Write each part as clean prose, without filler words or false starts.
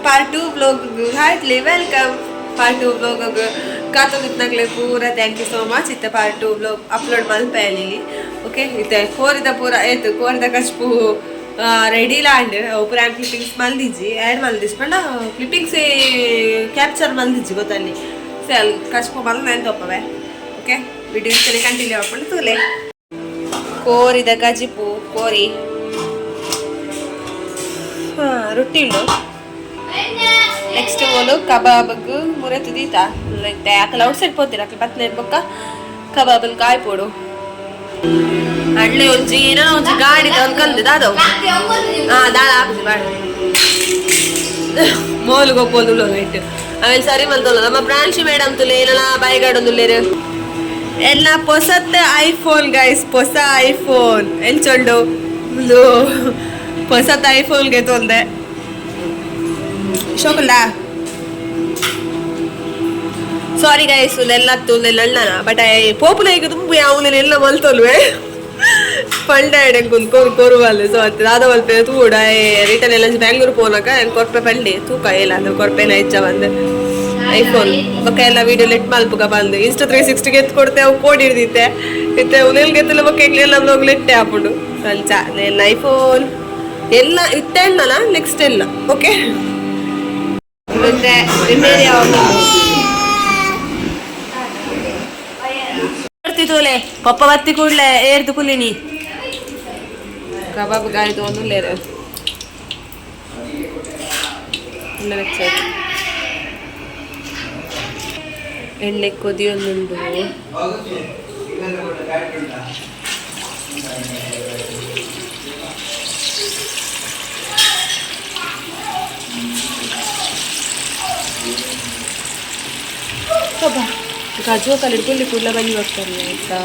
Part 2 vlog heartly welcome. Part 2 vlog ಕಾತೊಂದಿತ್ನಕ್ಲೆ ಪೂರ thank you so much. ಇತ್ತೆ part 2 vlog upload ಮಲ್ಪೆಲಿ. Okay, ಇತ್ತೆ ಕೋರಿದ ಪೂರ ಏತು ಕೋರಿದ ಕಚ್ಪು ರೆಡಿ ಲಾಂಡ್. ಪೂರ ಕ್ಲಿಪ್ಪಿಂಗ್ಸ್ ಮಲ್ದಿಜ್ಜಿ, ಆ್ಯಡ್ ಮಲ್ದಿಜ್ ಪಂಡ ಕ್ಲಿಪ್ಪಿಂಗ್ಸ್ ಕ್ಯಾಪ್ಚರ್ ಮಲ್ದಿಜ್ಜಿ ಗೊತ್ತಲ್ಲಿ. ಸೆಲ್ ಕಚ್ಪು ಮಲ್ ನಾನು ತೋಪವೆ. ಓಕೆ, ವಿಡಿಯೋ ಕಂಟಿನ್ಯೂ ಮಾಡ್ಕೊಂಡು ತೂಲೆ. ಕೋರಿದ ಕಜಿಪು, ಕೋರಿ ರೊಟ್ಟಿ ಉಂಡು. ನೆಕ್ಸ್ಟ್ ಓಲು ಕಬಾಬ್ಗ್ ಮುರೆ ತುದೀತ ಇತ್ತೆ. ಅಕಲ್ ಔಟ್ ಸೈಡ್ ಪೋತೀರ, ಅಕಲ್ ಬತ್ನೆ ಬೊಕ್ಕ ಕಬಾಬನ್ ಕಾಯ್ಪೋಡು. ಅಡ್ಲೆ ಒಂಜಿ ಏನೋ ಒಂಜಿ ಗಾಡಿ ಒಂದು ಕಲ್ದು ದಾದವು. ಹಾ, ದಾಳ ಆಪುಜಿ ಬಾಡ ಮೋಲು ಗೊಪ್ಪೊಂದು ಇಟ್ಟು. ಆಮೇಲೆ ಸರಿ ಮಲ್ತೊಲ್ಲ. ನಮ್ಮ ಪ್ರಾಂಶಿ ಮೇಡಮ್ ತುಲೆ ಏನಲ್ಲ ಬಾಯಿಗಾಡೊಂದುಲ್ಲೇರು. ಎಲ್ಲ ಪೊಸತ್ ಐಫೋನ್ ಗೈಸ್, ಪೊಸ ಐಫೋನ್ ಎಂಚೊಂಡು. ಒಂದು ಪೊಸತ್ ಐಫೋನ್ಗೆ ತೊಂದೆ ಶೋಕುಂಡ. ಸಾರಿ ಗೈಸ್, ಉಂದೆಲ್ಲ ಉಂದೆಲ್ಲ ಅಣ್ಣನ ಬಟ್ ಪೋಪುನ ಈಗ ತುಂಬ ಯಾവുನ ಎಲ್ಲ ಮಲ್ತೊಲ್ವೆ ಪಂಡ ಎಡೆಂಕುಂದು ಕೊರು ಕೊರುವಲ್ಲು. ಸೊ ಅತ್ತೆ ದಾದ ಮಲ್ಪೆ ತೂಡ. ರಿಟರ್ನ್ ಎಲ್ಲ ಬ್ಯಾಂಗ್ಳೂರ್ ಪೋನಾಗ ಕೊರ್ಪೆ ಪಂಡಿ ತೂಕ ಇಲ್ಲ ಅಂದ್ರೆ ಕೊರ್ಪೆನ ಹೆಚ್ಚ ಬಂದು ಐಫೋನ್ ಬೊಕ್ಕ ಎಲ್ಲ ವಿಡಿಯೋ let ಮಲ್ಪುಗ ಬಂದು ಇನ್ಸ್ಟಾ 360ಗೆ ಎತ್ತು ಕೊಡ್ತೆ. ಅವು ಕೋಡಿ ಹಿಡ್ದಿತ್ತೆ ಇತ್ತೆ. ಉನೇಲ್ಗೆ ಎತ್ತಲ ಬೊಕ್ಕ ಎಂಕ್ಲೆಲ್ಲ ಬ್ಲಾಗ್ ಲೆಟ್ಟೆ ಆಪುಂಡು. ಅಂಚ ಎಲ್ಲ ಐಫೋನ್ ಎಲ್ಲ ಇತ್ತೆ ಅಣ್ಣನ ನೆಕ್ಸ್ಟ್ ಎಲ್ಲ. ಓಕೆ, ಮತ್ತೆ ರಿಪೇರಿ ಯಾವಾಗ ತೋಲೆ. ಪಪ್ಪ ಬತ್ತಿ ಕೂಡ್ಲೆ ಏರ್ದು ಕುಲಿನಿ. ಕಬಾಬ್ ಗಾಯ್ದು ಒಂದು ಲೇರು ಎಣ್ಣೆ ಕೊದಿಯೊಂದುಂಡು. ಅಬ್ಬಾ, ಕಾಜು ಕಲಿಡ್ ಕುಲ್ಲಿ ಕೂಡಲ ಬಂದು ಹೋಗ್ತಾರೆ ಆಯ್ತಾ.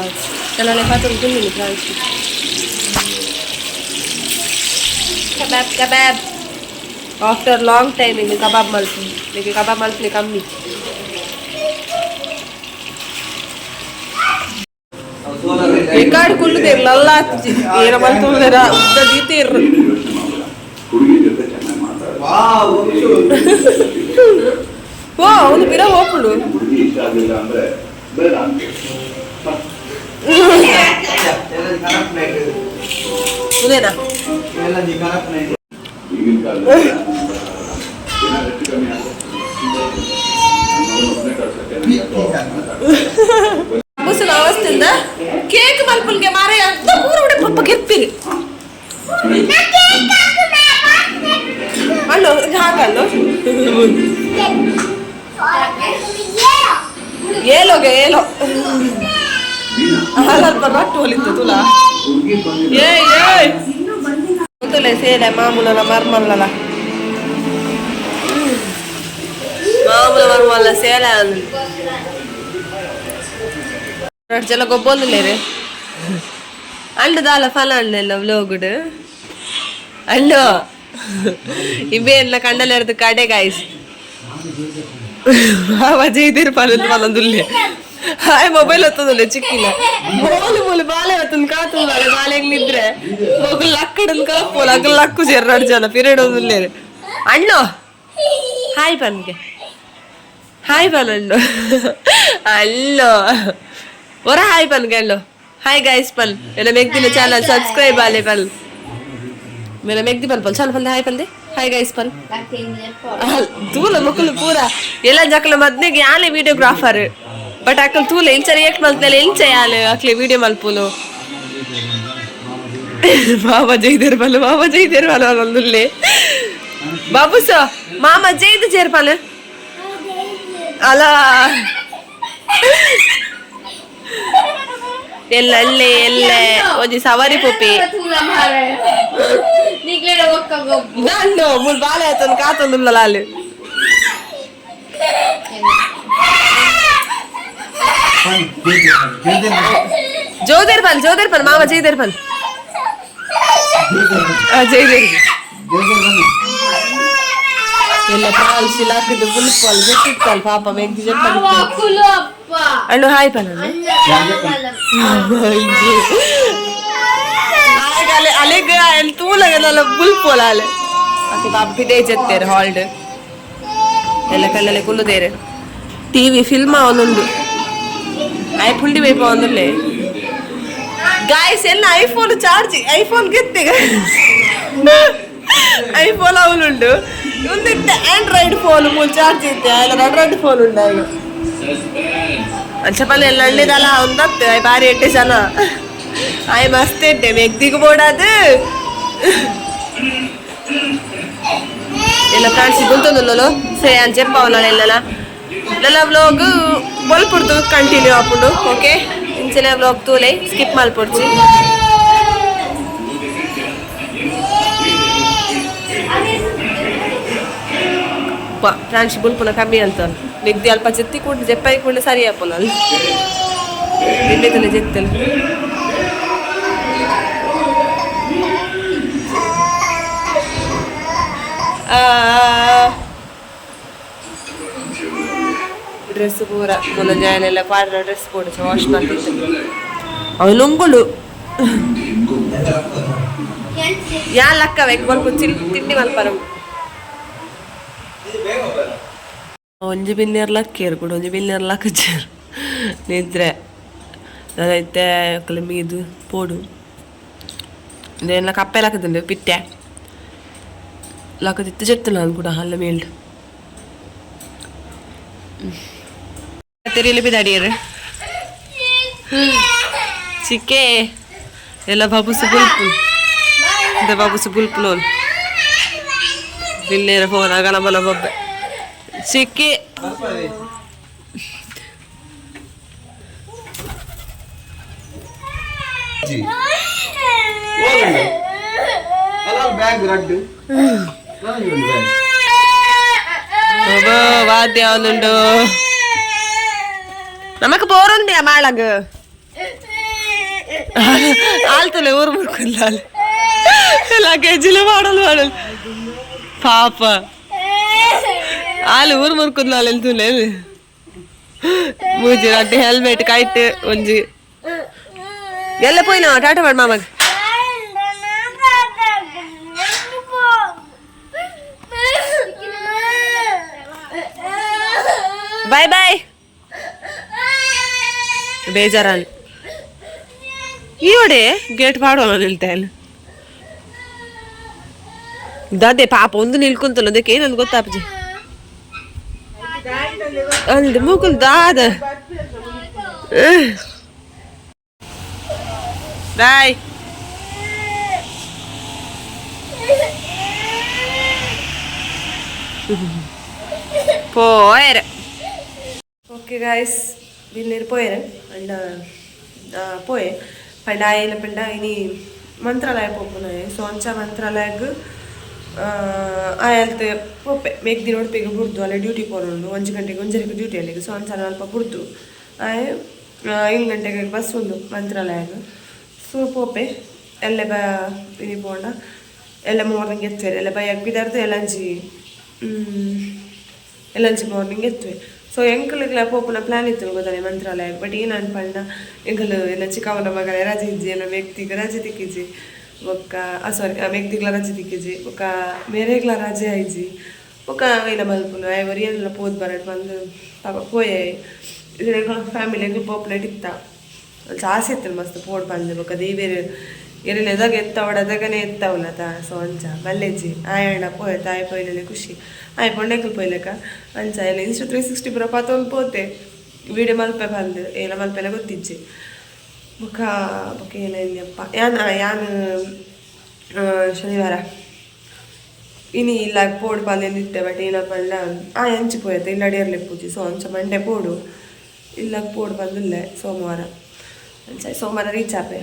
ನನ್ನ ಪಾತ್ರ ಕುಲ್ಲಿ ಪ್ರಾಂಶಿ. ಕಬಾಬ್ ಕಬಾಬ್, ಆಫ್ಟರ್ ಲಾಂಗ್ ಟೈಮ್ ಇನ್ನು ಕಬಾಬ್ ಮಲ್ಪು. ನಿಮಗೆ ಕಬಾಬ್ ಮಲ್ಪನೆ ಕಮ್ಮಿ. ರಿಕಾರ್ಡ್ ಕುಲ್ಲುದಿರ್ಲ ಅಲ್ಲ, ಏನ ಮಲ್ತುಲ್ದೇರ ಉದ್ದ ದೀತಿರ್ರು. ಹುಡುಗಿ ಜೊತೆ ಚೆನ್ನಾಗಿ ಮಾತಾಡ. ಓ, ಅವನು ಬಿರ ಹೋಗ್ಬಿಡು. ಹುಡುಗಿ ಇಷ್ಟ ಆಗಲಿಲ್ಲ ಅಂದ್ರೆ ಬೇಡ ಅಂತ. ಉದೇನಾ? ಈಗಿನ ಕಾಲದಲ್ಲಿ ಏನಾದ್ರು ಹೆಚ್ಚು ಕಮ್ಮಿ ಆದ್ರೆ ನನ್ನ ಮಗನ ಒಬ್ನೇ ಕಳ್ಸಕ್ಕೆ ನಂಗೆ ಯಾಕೋ ಮನಸ್ಸಾಗ್ತಿಲ್ಲ. ಮುಸುಲ ಅವಸ್ಥಿಂದ ಕೇಕ್ ಮಲ್ಪುಲ್ಗೆ ಮಾರೆ ಅಂತ ಪೂರ ಉಡೆ ಪಪ್ಪ ಗೆಪ್ಪಿರಿ ಅಲ್ಲೋ ಹಾಕಲ್ಲೋ. ಏಲೋಗೆ ಏಲೋ. ಅಲ್ಪ ರೊಟ್ಟು ಹೊಲಿತ್ತು ತುಲಾ. ಹುಡುಗಿ ಬಂದಿಲ್ಲ. ಏಯ್ ಏಯ್, ತುಲೆ ಸೇಲೆ ಮಾಮೂಲನ ಮರ್ಮಲ್ಲಲ, ಮಾಮೂಲ ಮರ್ಮಲ್ಲ ಸೇಲೆ. ಎರಡು ಜನ ಗೊಬ್ಬೊಂದುಲ್ಲೇರು. ಅಂಡು ದಾಲ ಫಲ ಅಣ್ಣೆಲ್ಲ ವ್ಲೋಗುಡು ಅಣ್ಣು ಇಂಬೆ ಎಲ್ಲ ಕಂಡಲೆರ್ದು ಕಡೆ ಗಾಯ್ಸ್. ಮಾಮ ಜೈದಿರ್ ಪಲಂದು ಪಲಂದುಲ್ಲೆ. Hi, mobile ಹೊತ್ತದಲ್ಲ ಚಿಕ್ಕಿಲ್ಲ. ಮೋಲು ಮೂಲು ಬಾಲೆ ಹೊತ್ತಂದು ಕಾತು ಬಾಲೆ ಬಾಲೆ ನಿದ್ರೆ ಮಗು ಲಕ್ಕಡನ್ ಕಾಪೋಲ. ಅಗಲ್ ಲಕ್ಕು ಎರಡು ಜನ ಪಿರಿಯಡ್ ಒಂದುಲ್ಲೇರು. ಅಣ್ಣು ಹಾಯ್ ಪನ್ಗೆ, ಹಾಯ್ ಪನ್ ಅಣ್ಣು. ಅಲ್ಲೋ ಒರ ಹಾಯ್ ಪನ್ಗೆ ಅಲ್ಲೋ. ಹಾಯ್ ಗೈಸ್ ಪಲ್. ಎಲ್ಲ ಮೆಗ್ದಿನ ಚಾನಲ್ ಸಬ್ಸ್ಕ್ರೈಬ್ ಆಲೆ ಪಲ್. ಮೇಲ ಮೆಗ್ದಿ ಪಲ್ ಪಲ್ ಚಾಲ ಪಲ್ದೆ. ಹಾಯ್ ಪಲ್ದೆ, ಹಾಯ್ ಗೈಸ್ ಪಲ್. ತೂಲ ಮಕ್ಕಳು ಪೂರ ಎಲ್ಲ ಜಕಲ ಮದ್ನೆಗೆ ಯಾಲೆ ವಿಡಿಯೋಗ್ರಾಫರ್. ಬಟ್ ಅಕಲ್ ತೂಲೆ ಇಂಚ ರಿಯಾಕ್ಟ್ ಮಲ್ತಲೆ. ಇಂಚ ಯಾಲೆ ಅಕ್ಲೆ ವಿಡಿಯೋ ಮಲ್ಪುಲು. ಮಾಮ ಜೈದೇರ್ ಪಲ್, ಮಾಮ ಜೈದೇರ್ ಪಲ್ ಅಲ್ಲುಲ್ಲೆ. ಬಾಬುಸ ಮಾಮ ಜೈದು ಜೇರ್ ಪಲ್ ಅಲ್ಲ. ಎಲ್ಲ ಅಲ್ಲೇ ಎಲ್ಲ ಒಂಜಿ ಸವಾರಿ ಪೊಪ್ಪಿ ನನ್ನು ಮುಲ್ ಬಾಲೆ ಆತನ್ ಕಾತೊಂದುಲ್ಲ ಅಲ್ಲಿ. ಜೋದೇರ್ ಪಲ್, ಜೋದೇರ್ ಪಲ್ ಮಾಮ, ಜೈದೇರ್ ಪಲ್, ಜೈದೇರ್. ಎಲ್ಲ ಪ್ರಾಲ್ಸಿ ಲಾಕಿದ್ದು ಫುಲ್ ಜೆಟ್ಟಿತ್ತಲ್ ಪಾಪ ಮೆಗ್ದಿ ಜೆಟ್ಟ. ಅಣ್ಣು ಹಾಯ್ ಪಲ್. ಅಲೆಗ್ ತೂಲಗಲ್ಲ ಬುಲ್ಪೋಲ ಅಲೆ. ಅಕೆ ಪಾಪ ಪಿದೆ ಜೆತ್ತೇರು ಹಾಲ್ಡ್. ಎಲ್ಲ ಕಣ್ಣಲ್ಲಿ ಕುಲ್ಲುದೇರು ಟಿವಿ ಫಿಲ್ಮ್ ಅವನುಂಡು ಆಯ್ ಪುಂಡಿ ಬೈಪ ಒಂದುಲ್ಲೆ ಗಾಯ್ಸ್ ಎಲ್ಲ ಐಫೋನ್ ಚಾರ್ಜ್ ಐಫೋನ್ ಗೆತ್ತೆ ಐಫೋನ್ ಅವನುಂಡು ಒಂದಿತ್ತೆ ಆಂಡ್ರಾಯ್ಡ್ ಫೋನ್ ಮೂಲು ಚಾರ್ಜ್ ಇತ್ತೆ ಆಂಡ್ರಾಯ್ಡ್ ಫೋನ್ ಉಂಡು ಆಗ ಅಂಚಪಲ್ಲ ಎಲ್ಲ ಒಳ್ಳೇದಲ್ಲ ಒಂದತ್ತೆ ಆಯ್ ಬಾರಿ ಎಡ್ಡೆ ಜನ ಆಯ್ ಮಸ್ತ್ ಎಡ್ಡೆ ಮೆಗ್ದಿಗೆ ಬೋಡಾದು ಎಲ್ಲ ಫ್ರೆಂಡ್ಸ್ ಗುಂತೊಂದುಲ್ಲೋ ಸೇ అని చెప్పవಲ್ಲ ಎಲ್ಲ ನನ್ನ ವ್ಲಾಗ್ ಬೊಲ್ಪುಡ್ದು ಕಂಟಿನ್ಯೂ ಆಪುಂಡು ಓಕೆ ಇಂಚಿನ ವ್ಲಾಗ್ ತೂಲೆ ಸ್ಕಿಪ್ ಮಲ್ಪೊಡ್ಚಿ ಫ್ರೆಂಡ್ಸ್ ಬುಲ್ಪುನ ಕಮ್ಮಿ ಅಂತ ನಿಗ್ದಿ ಅಲ್ಪ ಜೆತ್ತಿ ಕೂಡ ಜೆಪ್ಪಾಯಿ ಕೂಡ ಸರಿ ಆಪುನ ನಿನ್ನೆ ಜೆತ್ತಲ್ ಡ್ರೆಸ್ ಪೂರ ಮುಲ್ಲ ಪಾಡ್ರ ಡ್ರೆಸ್ ಪೂರ ವಾಶ್ ಮಾಡ್ತಿತ್ತು ಅವನುಂಗುಳು ಯಾ ಲಕ್ಕ ಬೇಕು ಬಲ್ಪ ತಿಂಡಿ ಮಲ್ಪರ ಒಂಜಿ ಬಿನ್ನೇರ್ ಲಕ್ಕೇರು ಕೂಡ ಒಂಜಿ ಬಿನ್ನೇರ್ ಲಕ್ಕಚೇರು ನಿದ್ರೆ ಐತೆ ಮೀದು ಪೋಡು ಇದೇನ ಕಪ್ಪೆ ಲಕ್ಕದುಂಡು ಪಿಟ್ಟೆ ಲಕ್ಕದಿತ್ತು ಚೆತ್ತಲ್ಲ ನಾನು ಕೂಡ ಅಲ್ಲ ಮೇಲ್ಡು ತೆರಿಯಲಿ ಬಿದಾಡಿಯರು ಚಿಕ್ಕೆ ಎಲ್ಲ ಬಾಬುಸು ಬುಲ್ಪುಲ್ ಇಂದ ಬಾಬುಸು ಬುಲ್ಪುಲ್ ಬಿಲ್ಲೇರ ಫೋನ್ ಆಗಣ ಬಲ ಬೊಬ್ಬೆ ಚಿಕ್ಕೆ ವಾದ್ಯ ಒಂದುಂಡು ನಮಕ್ ಬೋರುಂದೆ ಮಾಳಗ್ ಆಲ್ತಲೆ ಊರು ಮುರ್ಕುಲ್ಲ ಲಗೇಜಿಲ ಮಾಡಲ್ ಮಾಡಲ್ ಪಾಪ ಆಲು ಊರು ಮುರ್ಕುದ್ಲ ಎಲ್ತುಲೆ ಮೂಜಿ ರಡ್ಡಿ ಹೆಲ್ಮೆಟ್ ಕೈಟ್ ಒಂಜಿ ಎಲ್ಲ ಪೋಯಿನ ಟಾಟಾ ಮಾಡು ಮಾಮಗ್ ಬಾಯ್ ಬಾಯ್ ಬೇಜಾರಲ್ಲಿ ಈವಡೆ ಗೇಟ್ ಪಾಡೋಲ್ಲ ನಿಲ್ತಾಯಿಲ್ಲ ದಾದೆ ಪಾಪ ಒಂದು ನಿಲ್ಕೊಂತಲ್ಲ ಅದಕ್ಕೆ ಏನಂದ್ ಗೊತ್ತಾಪಜಿ ಅಂದ್ ಮೂಕುಲ್ ದಾದ ಬಾಯ್ ಪೋಯರ್ ಓಕೆ ಗಾಯ್ಸ್ ಬಿಲ್ಲೇರು ಪೋಯರ್ ಅಂಡ ಪೋಯೆ ಪಂಡ ಆಯನ ಪಂಡ ಇನಿ ಮಂತ್ರಾಲಯ ಪೋಪುನ ಸೊ ಅಂಚ ಮಂತ್ರಾಲಯಗ್ ಆಯಲ್ತೆ ಪೋಪೆ ಮೇಗ್ದಿನ ಉಡುಪಿಗೆ ಬುಡ್ದು ಅಲ್ಲೇ ಡ್ಯೂಟಿ ಪೋನುಂಡು ಒಂಜಿ ಗಂಟೆಗೆ ಒಂಜರಿಗೆ ಡ್ಯೂಟಿ ಅಲ್ಲಿಗೆ. ಸೊ ಅಂಚ ಅಲ್ಪ ಬುಡ್ದು ಆಯೆ 7 ಗಂಟೆಗೆ ಬಸ್ ಉಂಡು ಮಂತ್ರಾಲಯಗ್. ಸೊ ಪೋಪೆ ಎಲ್ಲೆ ಬ ಇನಿ ಪೋಂಡ ಎಲ್ಲ ಮಾರ್ನಿಂಗ್ ಎತ್ತುವೆ ಎಲ್ಲ ಬೈಯಾಗ ಬಿದಾರ್ದು ಎಲ್ಲಂಜಿ ಎಲ್ಲಂಜಿ ಮಾರ್ನಿಂಗ್ ಎತ್ತುವೆ. ಸೊ ಎಂಕುಲಿಗ್ಲ ಪೋಪುನ ಪ್ಲಾನ್ ಇತ್ತು ಗೊತ್ತಾನೆ ಮಂತ್ರಾಲಯ, ಬಟ್ ಏನು ಅನ್ಪಂಡ ಎಂಕಲು ಎಲ್ಲ ಚಿಕ್ಕವನ ಮಗಳ ರಜೆ ಇಜ್ಜಿ ಎಲ್ಲ ಮೆಕ್ತಿಗ್ ರಜೆ ತಿಕ್ಕಿಜಿ ಬೊಕ್ಕ ಸಾರಿ ಮೆಕ್ತಿಗ್ಲ ರಜೆ ತಿಕ್ಕಿಜಿ ಬೊಕ್ಕ ಮೇರೆಗ್ಲ ರಜೆ ಆಯ್ಜಿ ಬೊಕ್ಕ ಏನ ಮಲ್ಪುನು ಐವರಿ ಎಲ್ಲ ಪೋದ್ ಬರಡ್ ಬಂದು ಪಾಪ ಪೋಯೆ ಫ್ಯಾಮಿಲಿ ಎಂಕುಲು ಪೋಪುನೇಟ್ ಇತ್ತ ಜಾಸ್ತಿ ಇತ್ತು ಮಸ್ತ್ ಪೋಡ್ ಬಂದು ಬೊಕ್ಕ ದೇವೇರು ಎರೆನ ಎದಾಗ ಎತ್ತವಡ ಅದಗನೆ ಎತ್ತವಲ್ಲ ತಾ. ಸೊ ಅಂಚ ಮಲ್ಲೆಜ್ಜಿ ಆಯಣ್ಣ ಪೋಯೆ ತಾಯಿ ಪೋಯ್ಲನೆ ಖುಷಿ ಆಯ್ ಪೊಂಡೆಕಲ್ ಪೋಯ್ಲಕ ಅಂಚ ಎಲ್ಲ ಇನ್ಸ್ಟಾ 360 ಪೂರ ಪತೊಂದು ಪೋತೆ ವೀಡಿಯೋ ಮಲ್ಪೆ ಬಂದು ಏನ ಮಲ್ಪೆಲ್ಲ ಗೊತ್ತಿಜ್ಜಿ ಬೊಕ್ಕ ಬೊಕ್ಕ ಏನ ಯಾನ್ ಯಾನ್ ಶನಿವಾರ ಇನಿ ಇಲ್ಲ ಪೋಡು ಪಂದೆಂದಿತ್ತೆ ಬಟ್ ಏನಪ್ಪ ಪಂಡ ಆ ಅಂಚಿ ಪೋಯತ್ತೆ ಇಲ್ಲ ಅಡಿಯರ್ಲೆ ಪೂಜಿ. ಸೊ ಅಂಚ ಮಂಡೆ ಪೋಡು ಇಲ್ಲ ಪೋಡು ಬಂದಿಲ್ಲ ಸೋಮವಾರ ಅಂಚ ಸೋಮವಾರ ರೀಚ್ ಆಪೆ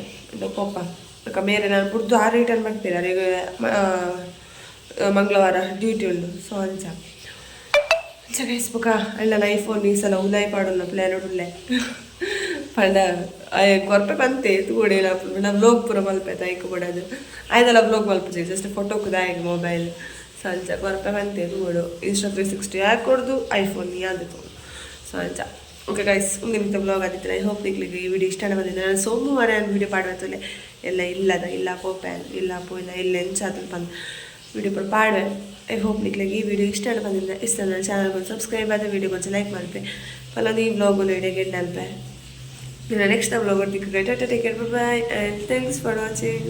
ಪೋಪ ಬೊಕ್ಕ ಮೇರೆ ನಾನು ಬುಡ್ದು ಆ ರಿಟರ್ನ್ ಬರ್ತೀರ ಈಗ ಮಂಗಳವಾರ ಡ್ಯೂಟಿ ಉಂಡು. ಸೊ ಅಂಚ ಅಂಚ ಗೈಸ್ ಬೊಕ್ಕ ಅಣ್ಣನ ಐಫೋನ್ ಈ ಸಲ ಉಲಾಯ್ ಪಾಡುನ ಪ್ಲ್ಯಾನ್ ಉಡ್ಲೆ ಪಂಡ ಆಯ್ ಕೊರ್ಪೆ ಬಂತೆ ತೂಡೆ ನಾ ವ್ಲೋಗ್ ಪೂರ ಮಲ್ಪೆ ಐಕ್ ಬೋಡದು ಆಯ್ದಲ್ಲ ವ್ಲೋಗ್ ಮಲ್ಪುಜಿ ಜಸ್ಟ್ ಫೋಟೋ ಕುದಾಯಗ್ ಮೊಬೈಲ್. ಸೊ ಅಂಚ ಕೊರ್ಪೆ ಬಂತೆ ತೂಡು ಇನ್ಸ್ಟಾ 360 ಯಾಕೆ ಕೊಡ್ದು ಐಫೋನ್ ಯಾವ್ದು ತೋಡು. ಸೊ ಅಂಚ ಓಕೆ ಗೈಸ್ ನಿಮಿತ್ತ ವ್ಲಾಗ್ ಆದಿತ್ತು. I hope ನಿಕ್ಲಿಗೆ ಈ ವಿಡಿಯೋ ಇಷ್ಟ ಬಂದಿದೆ. ನಾನು ಸೋಮವಾರ ನಾನು ವಿಡಿಯೋ ಪಾಡುವತ್ತಲೆ ಎಲ್ಲ ಇಲ್ಲದ ಇಲ್ಲ ಪೋಪೆ ಇಲ್ಲ ಪೋಯಿಲ್ಲ ಇಲ್ಲ ಎಂಚಾದ ಪಂದ್ ವಿಡಿಯೋ ಪೂರ ಪಾಡ್ವೆ. I hope ನಿಕ್ಲೆಗ್ ಈ ವಿಡಿಯೋ ಇಷ್ಟ ಆಂಡ ಪಂದಿಲ್ಲ. ಇಷ್ಟ ಆಂಡ ಚಾನಲ್ ಸಬ್ಸ್ಕ್ರೈಬ್ ಆದ ವಿಡಿಯೋ ಕೊಂಚ ಲೈಕ್ ಮಲ್ಪೆ. ಪಲೊಂದು ಈ ವ್ಲಾಗ್ ಇಡೆಗೆ ಎಂಡ್ ಅಲ್ಪೆ. ನೆಕ್ಸ್ಟ್ ವ್ಲಾಗ್ ತಿಕ್ಕುಗ. Tata, take care, bye and thanks for watching.